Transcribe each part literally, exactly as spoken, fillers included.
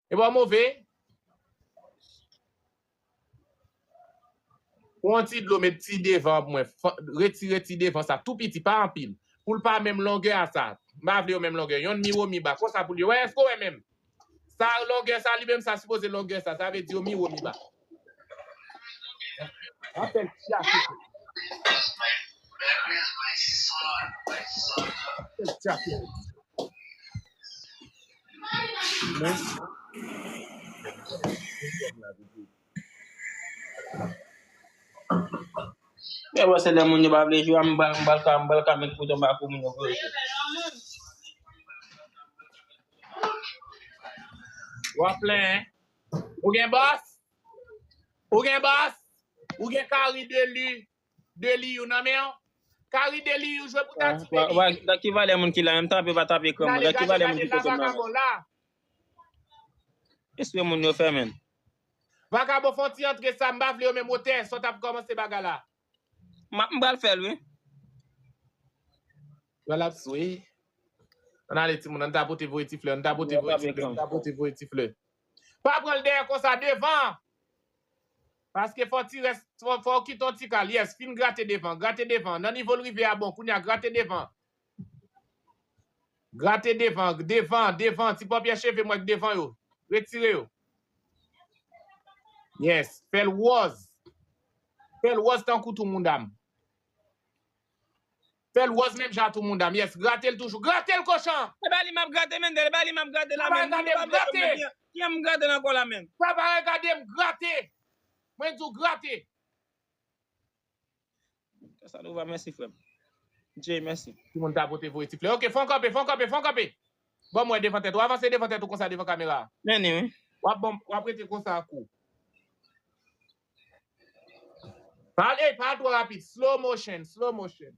E pa move. Pran ti dlo, met ti devan pou mwen. Fa- Retire ti devan sa, tou piti, pa anpil. Pou l pa menm longè a sa. M pa vle yo menm longè. Yonn mi wo, mi ba. Konsa pou l ye. Wè, èske w wè menm? Sa longè sa, li menm sa sipoze longè sa. Sa vle di yo mi wo, mi ba. Apèl ti a. Apèl ti a. Men. Mwen wè se lè moun yo pa vle jwe, m bal, m bal ka, m bal ka met kouton ba kou moun yo vre. W ap plenyen. Ou gen bòs? Ou gen bòs? Ou gen kari de li, de li yo nan men w? Kari de li yo jwe pou ta ti bebi. Wè, wè, da ki valè moun ki la, menm tape pa tape ekran mwen. Da ki valè moun ki kote m la? Espre moun yo fèmen. Vakabon fè yon ti antre sa, m pa vle yo menm wotè, sa w t ap kòmanse bagay la. M ap, m pral fè l, wi. Pral ap swe. Ann ale, timoun, ann tapote voye ti flè, ann tapote voye ti flè, ann tapote voye ti flè. Pa pran l dèyè konsa, devan. Paske fò ti rès, fò, fò w kite yon ti kal. Yes, fin grate devan, grate devan. Nan nivo l rive a bon, kounye a grate devan. Grate devan, devan, devan, ti panpyè cheve mwen k devan yo. Retire yo. Yes, fè l wòz. Fè l wòz tankou tou mouda m. Fè l wòz menm jan tou mouda m. Yes, grate l toujou. Grate l, kochon! E ba li m ap grate, men, e ba li m ap grate la, men. Gade m grate! Kiyè m grate nan kò la, men? Sa pa regade m grate! Mwen di w grate! Casanova, mèsi, frè m. Jay, mèsi. Timoun tapote voye ti flè. Ok, fè w kanpe, fè w kanpe, fè w kanpe. Bon, mwen devan tèt ou. Avanse devan tèt ou konsa, devan kamera. Men ni, wi. W ap bon, w ap rete konsa ak ou. Pa al, ey, pa al twò rapid. Slow motion, slow motion.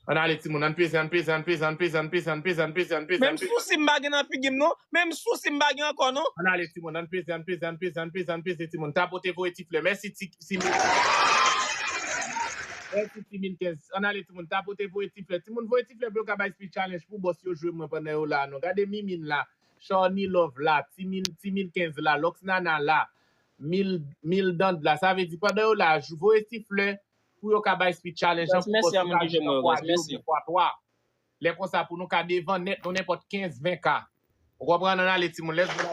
Ann ale, timoun, ann peze, ann peze, ann peze. Menm sousi m pa gen nan figi m, non. Menm sousi m pa gen ankò, non. Ann ale, timoun, ann peze, ann peze, ann peze, ann peze, ann peze, timoun. Tapote voye ti flè. Mèsi, ti, ti mil. Mèsi, ti mil kenz. Ann ale, timoun, tapote voye ti flè. Timoun, voye ti flè pou yo ka bay speed challenge pou bòs yo jwe mwen pandan yo la, non. Gade Mimin la, Shawny Love la, ti mil, ti mil kenz la, Lux Nana la, Mil, Mil Dand la. Sa vle di, pandan yo la, voye ti flè, pou yo ka bay speed challenge an pou bòs yo ka jwe nan fwa de oubyen fwa twa. Lè konsa pou nou ka devan nèt nou nenpòt kenz, ven ka. Ou konprann? Ann ale, timoun, let's go.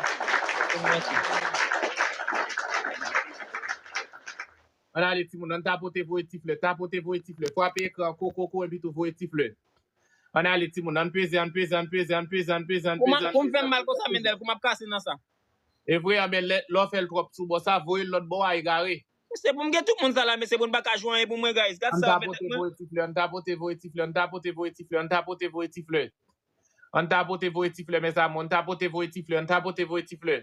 Ann ale, timoun, ann tapote voye ti flè, tapote voye ti flè. Frape ekran, ko, ko, ko, epi tou voye ti flè. Ann ale, timoun, ann peze, ann peze, ann peze, ann peze, ann peze, ann peze. Kou m fè m mal konsa, Mendel, kou m ap kase nan sa. E vre, anben lè, lè w fè l twòp sou bò sa, voye l lòt bò a, egare. Se pou m gen tout moun sa la, men se pou n pa ka jwe anyen pou mwen, guys. Gad sa, mèt mwen. Ann tapote voye ti flè, ann tapote voye ti flè, ann tapote voye ti flè, ann tapote voye ti flè. Ann tapote voye ti flè, mezanmi, ann tapote voye ti flè, ann tapote voye ti flè.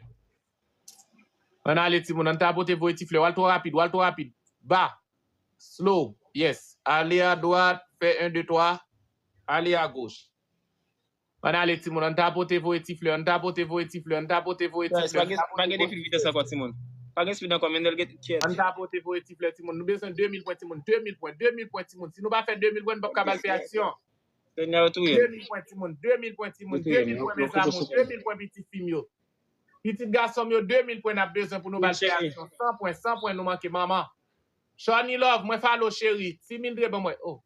Ann ale, timoun, ann tapote voye ti flè. W al twò rapid, w al twò rapid. Ba. Slow. Yes. Ale a dwat, fè en, de, twa. Ale a goch. Ann ale, timoun, ann tapote voye ti flè, ann tapote voye ti flè, ann tapote voye ti flè, ann tapote voye ti flè. Pa gen defil vitès ankò, timoun. Pa gen speed ankò, men nèl gen kèt. Ann tapote voye ti flè, timoun. Nou bezwen de mil pwen, timoun. De mil pwen, de mil pwen, timoun. Si nou pa fè de mil pwen, nou p ap ka ba l fè aksyon. De mil pwen, timoun. De mil pwen, timoun. De mil pwen, mezanmi. De mil pwen, pitit fi m yo. Pitit gason m yo, de mil pwen n ap bezwen pou nou ba l fè aksyon. San pwen, san pwen nou manke, manman. Shawny Love, mwen follow, cheri. Ti mil dre ban mwen. Oh.